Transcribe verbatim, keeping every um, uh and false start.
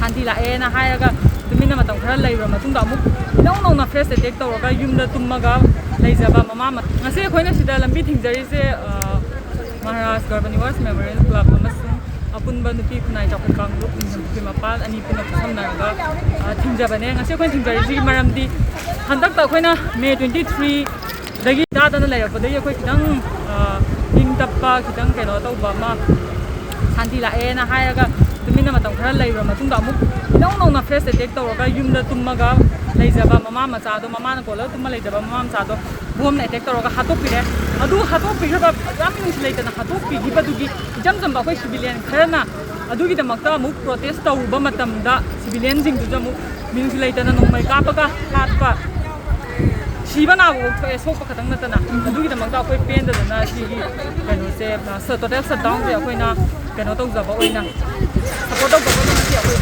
ꯁꯥꯟꯇꯤ ꯂꯥꯛꯑꯦꯅ ꯍꯥꯏꯔꯒ ꯇꯨꯃꯤꯟꯅ ꯃꯇꯝ ꯈꯔ ꯂꯩꯔꯕ ꯃꯇꯨꯡꯗ ꯑꯃꯨꯛ ꯏꯅꯧ ꯅꯧꯅ ꯐ꯭ꯔꯦꯁ ꯑꯦꯇꯦꯛ ꯇꯧꯔꯒ ꯌꯨꯝꯗ ꯇꯨꯝꯃꯒ ꯂꯩꯖꯕ ꯃꯃꯥ ꯃ-, ꯉꯁꯤ ꯑꯩꯈꯣꯏꯅ ꯁꯤꯗ ꯂꯝꯕꯤ ꯊꯤꯡꯖꯔꯤꯁꯦ, ꯑ, ꯃꯍꯥꯔꯥꯖ ꯒꯔꯕ ꯅꯤꯋꯥꯁ ꯃꯦꯃꯣꯔꯤꯌꯦꯜ ꯀ꯭ꯂꯕ ꯑꯃꯁꯨꯡ ꯑꯄꯨꯟꯕ ꯅꯨꯄꯤ ꯈꯨꯟꯅꯥꯏ ꯆꯥꯎꯈꯠ ꯀꯥꯡꯂꯨꯞ ꯅꯤꯡꯊꯧ ꯄꯨꯈ꯭ꯔꯤ ꯃꯄꯥꯜ ꯑꯅꯤ ꯄꯨꯟꯅ ꯈꯨꯠꯁꯝꯅꯔꯒ, ꯑ, ꯊꯤꯡꯖꯕꯅꯦ꯫ ꯉꯁꯤ ꯑꯩꯈꯣꯏꯅ ꯊꯤꯡꯖꯔꯤꯁꯤꯒꯤ ꯃꯔꯝꯗꯤ ꯍꯟꯗꯛꯇ ꯑꯩꯈꯣꯏꯅ ꯃꯦ ꯇ꯭ꯋꯦꯟꯇꯤ ꯊ꯭ꯔꯤ ꯗꯒꯤ ꯇꯥꯗꯅ ꯂꯩꯔꯛꯄꯗꯒꯤ ꯑꯩꯈꯣꯏ ꯈꯤꯇꯪ, ꯑ, ꯏꯪ ꯇꯞꯄ, ꯈꯤꯇꯪ ꯀꯩꯅꯣ ꯇꯧꯕ ꯑꯃ, ꯁꯥꯟꯇꯤ ꯂꯥꯛꯑꯦꯅ ꯍꯥꯏꯔꯒ ꯇꯨꯃꯤꯟꯅ ꯃꯇꯝ ꯈꯔ ꯂꯩꯔꯕ ꯃꯇꯨꯡꯗ ꯑꯃꯨꯛ ꯏꯅꯧ ꯅꯧꯅ ꯐ꯭ꯔꯦꯁ ꯑꯦꯇꯦꯛ ꯇꯧꯔꯒ ꯌꯨꯝꯗ ꯇꯨꯝꯃꯒ ꯂꯩꯖꯕ ꯃꯃꯥ ꯃꯆꯥꯗꯣ, ꯃꯃꯥꯅ ꯀꯣꯜꯂꯒ ꯇꯨꯝꯃ ꯂꯩꯖꯕ ꯃꯃꯥ ꯃꯆꯥꯗꯣ ꯕꯣꯝꯅ ꯑꯦꯇꯦꯛ ꯇꯧꯔꯒ ꯍꯥꯠꯇꯣꯛꯄꯤꯔꯦ꯫ ꯑꯗꯨ ꯍꯥꯠꯇꯣꯛꯄꯤꯈ꯭ꯔꯕ ꯌꯥꯝ ꯃꯤꯅꯨꯡꯁꯤ ꯂꯩꯇꯅ ꯍꯥꯠꯇꯣꯛꯄꯤꯈꯤꯕꯗꯨꯒꯤ ꯏꯆꯝ ꯆꯝꯕ ꯑꯩꯈꯣꯏ ꯁꯤꯚꯤꯂꯤꯌꯟ ꯈꯔꯅ ꯑꯗꯨꯒꯤꯗꯃꯛꯇ ꯑꯃꯨꯛ ꯄ꯭ꯔꯣꯇꯦꯁ ꯇꯧꯔꯨꯕ ꯃꯇꯝꯗ ꯁꯤꯚꯤꯂꯤꯌꯟꯁꯤꯡꯗꯨꯁꯨ ꯑꯃꯨꯛ ꯃꯤꯅꯨꯡꯁꯤ ꯂꯩꯇꯅ ꯅꯣꯡꯃꯩ ꯀꯥꯞꯄꯒ ꯍꯥꯠꯄ, ꯁꯤꯕ ꯅꯥꯕ ꯐꯥꯎ ꯊꯣꯛꯑꯦ, ꯁꯣꯛꯄ ꯈꯛꯇꯪ ꯅꯠꯇꯅ꯫ ꯑꯗꯨꯒꯤꯗꯃꯛꯇ ꯑꯩꯈꯣꯏ ꯄꯦꯟꯗꯗꯅ ꯁꯤꯒꯤ ꯀꯩꯅꯣꯁꯦ, ꯑ, ꯁ-, ꯇꯣꯇꯦꯜ ꯁꯠꯗꯥꯎꯟꯁꯦ ꯑꯩꯈꯣꯏꯅ ꯀꯩꯅꯣ ꯇꯧꯖꯕ ꯑꯣꯏꯅ, ꯁꯄꯣꯔꯠ ꯇꯧꯖꯕ ꯑꯣꯏꯅ ꯉꯁꯤ ꯑꯩꯈꯣꯏ